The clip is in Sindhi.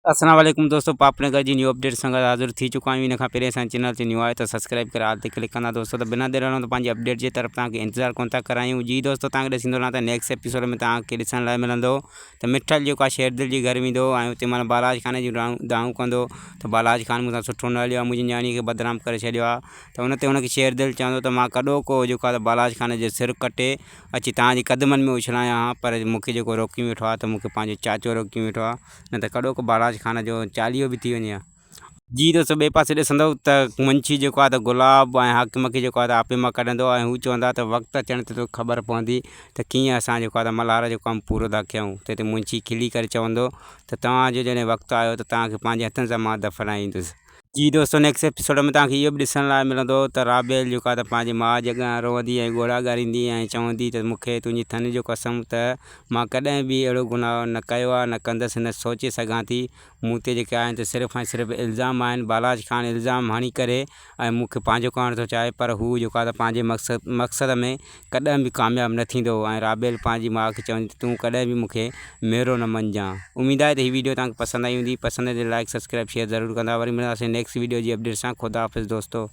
السلام عليڪم دوستو پاپ نگر جي نيو اپڊيٽ سان گڏ حاضر ٿي چڪا آهيون ان کان پهرين اسان چينل تي نيو آهي ته سبسڪرائب ڪري آل تي ڪلڪ ڪندا دوستو ته بنا دير هلون ته پنهنجي اپڊيٽ جي طرف توهان کي انتظار ڪون ٿا ڪرايون جي دوستو توهان کي ڏسيندو رهان ته نيڪسٽ ايپيسوڊ ۾ توهان کي ڏسڻ لاء ملندو ته مٺل جيڪو آهي شيردل جي گهر ويندو ۽ اتي معنيٰ بالاچ خان جون دانهون ڪندو ته بالاچ خان مون سان سٺو نه هليو آهي منهنجي نياڻي کي بدنام ڪري ڇڏيو آهي ته ان تي هن کي شيردل چوندو ته مان ڪڏهوڪو جيڪو آهي ته بالاچ خان جو سر ڪٽي اچي توهان جي قدمن ۾ اڇلايان ها پر مون کي جيڪو روڪيون ويٺو آهي ته مون کي پنهنجو چاچو روڪيون ويٺو آهي نه ته ڪڏهوڪو بالاچ خان جو چاليهو به ٿي وڃي ها. جي دوستو ٻئي پاسي ڏسندؤ ته منشي جيڪو آهي ته گلاب ۽ حاڪم کي جيڪو آهي ته آپي مان ڪڍندو ۽ هو چوندا ته وقت اچڻ تي توکي خبر پوندي ته ڪيئن اسان جيڪو آهي ته ملهار جو ڪم پورو ٿا ڪيون ته هتي منشي کلي ڪري چوندو ته توهان جو جڏهن وقت آيو ته توهان کي پنهنجي هٿن سان مان دفنائيندس. جي دوستو نيڪسٽ ايپيسوڊ ۾ توهان کي اهو به ڏسڻ لاء ملندو ته رابيل جيڪا ته پنهنجي ماء جي اڳيان روئندي ۽ ڳوڙها ڳاريندي ۽ چوندي ته مون کي تنهنجي ٿڃ جو قسم ته مان ڪڏهن به اهڙو گناهه نه ڪيو آهي نه ڪندس نه سوچي سگهان ٿي مون تي جيڪي آهن ته صرف ۽ صرف الزام آهن بالاچ خان الزام هڻي ڪري ۽ مون کي پنهنجو ڪرڻ ٿو چاهي پر هو جيڪو آهي ته پنهنجي مقصد مقصد ۾ ڪڏهن به ڪامياب نه ٿيندو ۽ رابيل پنهنجي ماء کي چوندي ته تون ڪڏهن به مون کي ميرو نه مڃجان. اميد آهي ته هي ويڊيو توهان کي پسند آئي هوندي پسند آئي ته لائيڪ سبسڪرائيب شيئر ضرور ڪندا وري ملنداسين نيڪسٽ ويڊيو جي اپڊيٽ سان خدا حافظ دوستو.